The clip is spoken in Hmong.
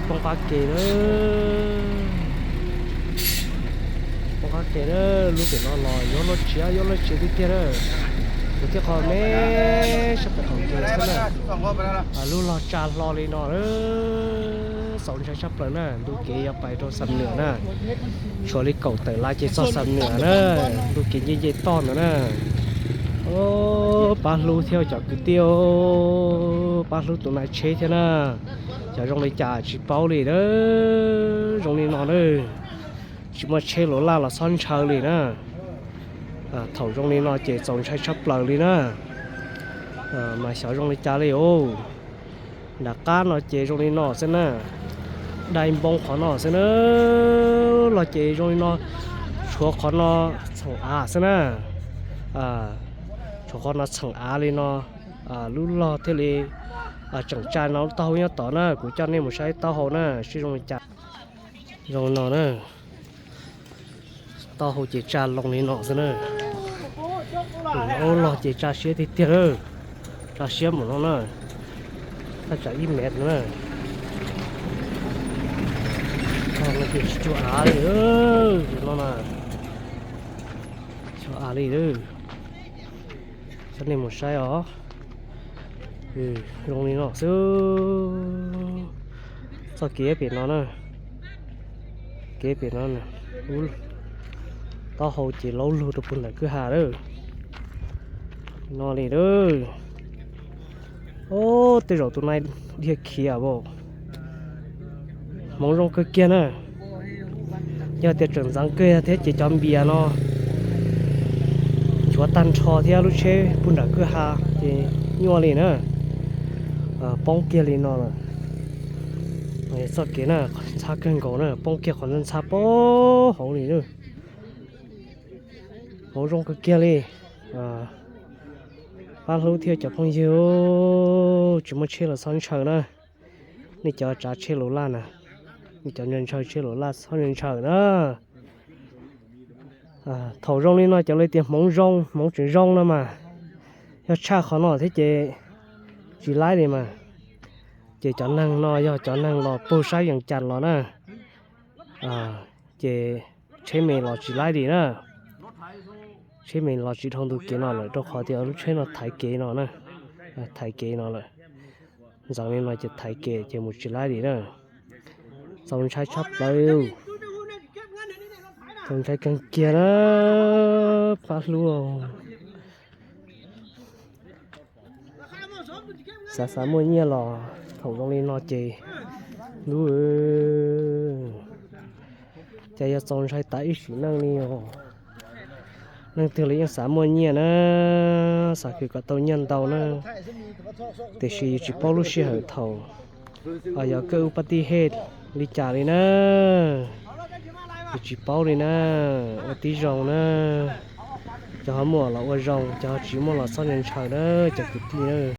Poob qab ke na, poob qab ke na, lub pem no los yuav luaj tsiav yuav luaj tsiav tiag tiag na. Kuv thiaj qhov me sab pem qaum kev xwb na. Lub log tsa hlo li no, txaus ntshai tshaj plaws na. Ntu kev yuav pais rau Xam Nuam na, tshuav li kaum tawm lab ces txog Xam Nuam na. Ntu kev nce nce toj ntawd na. Pab hlub thiab cov kwv tij, pab hlub tus nais tsheb thiab na. Cov zoo li cas tsis paub li na. Zoo li no na, tsis muaj tsheb luv laj los txhob ntshaw li na. Thaum zoo li no ces txaus ntshai tshaj plaws li na. Mas xyov zoo li cas li os. Nram qab no ces zoo li no xwb na, dai npoo qhov no xwb na, los ces zoo li no, tshuav qhov no txheem av xwb na, tshuav qhov no txheem av li no, lub log thiaj li tseem tsa no lub taub hau nyob tod na, kuv coj nej mus saib taub hau na seb zoo li cas. Zoo no na, taub hau ces tsa loo li no xwb na. Lub log ces tsa siab tiag tiag lawm, tsa siab mus no na, thaj tsam ib mev na. Tsis cuag av li, no na, cuag av li. Coj nej mus saib os. Zoo li no xwb. Txoj kev pem no na, kev pem no, taub hau ces laub lug rau puag nram kwj ha lawm. No li lawm. Tej zaum tus nais dhia khiav as. Hmoov zoo kawg kiag na. Yog tias tseem ntxeev kawg thiab ces cov npias no nchuav tag nrho thiab lub tsheb puag nram kwj ha ces nyuaj li na. Poob kiag li no lawm. Txoj kev na ntxhab kawg nkaus na, poob kiag qhov ntxhab ntxhab puag hauv li na. Hmoov zoo kawg kiag li. Pab hlub thiab cov phooj ywg, tsis muaj tsheb los txhob ntshaw na. Nej cov tsav tsheb luv laj na, nej cov ntshaw tsheb luv laj txhob ntshaw na. Thaum zoo li no cov li tias hmoov zoo hmoov tseem zoo no mas, yog tshaj qhov no thiab ces tsis laib li mas. Ces cov neeg no yog cov neeg los puag sab Yees Cas los na, ces tsheb me los tsis laib li na. Tsheb me los tsis dhau ntu kev no lawm rau qhov tias lub tsheb no thaiv kev no na, thaiv kev no lawm. Ntxeev li no ces thaiv kev ces mus tsis laib li na. Txaus ntshai tshaj plaws, txaus ntshai kawg kiag na. Pab hlub, xav xav muaj nyiaj los thaum zoo li no ces lub, cas yog txaus ntshai tas ib sim neej li os. Leej twg los yeej xav muaj nyiaj na, xav khwv kom tau nyiaj ntau na, tiam sis yus tsis paub lub sij hawm thaum yog kawg ub pab tij hej li cas li na. Yus tsis paub li na. Ua tib zoo na, cov ho muaj los ua zoo, cov ho tsis muaj los txhob ntshaw na cov kwv tij na.